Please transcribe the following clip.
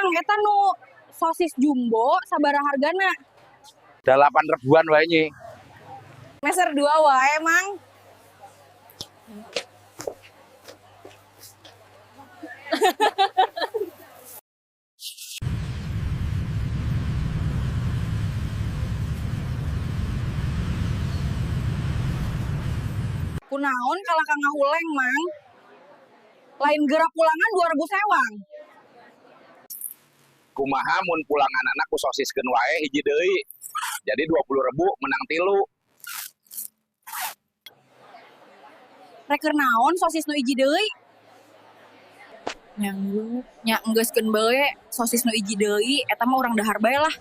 Mang, eta nu sosis jumbo sabaraha hargana? 8 ribuan wae, Nyi. Meser dua wae, Mang. Kunaon kalah ka ngahuleng, Mang? Lain geura pulangan 2 regu sewang. Kumaha mun pulanganana ku sosiskeun wae hiji deui? Jadi 20 ribu menang tilu. Rek keur naon sosis nu hiji deui? Nya, nya enggeuskeun bae sosis nu hiji deui, eta mah urang dahar bae lah.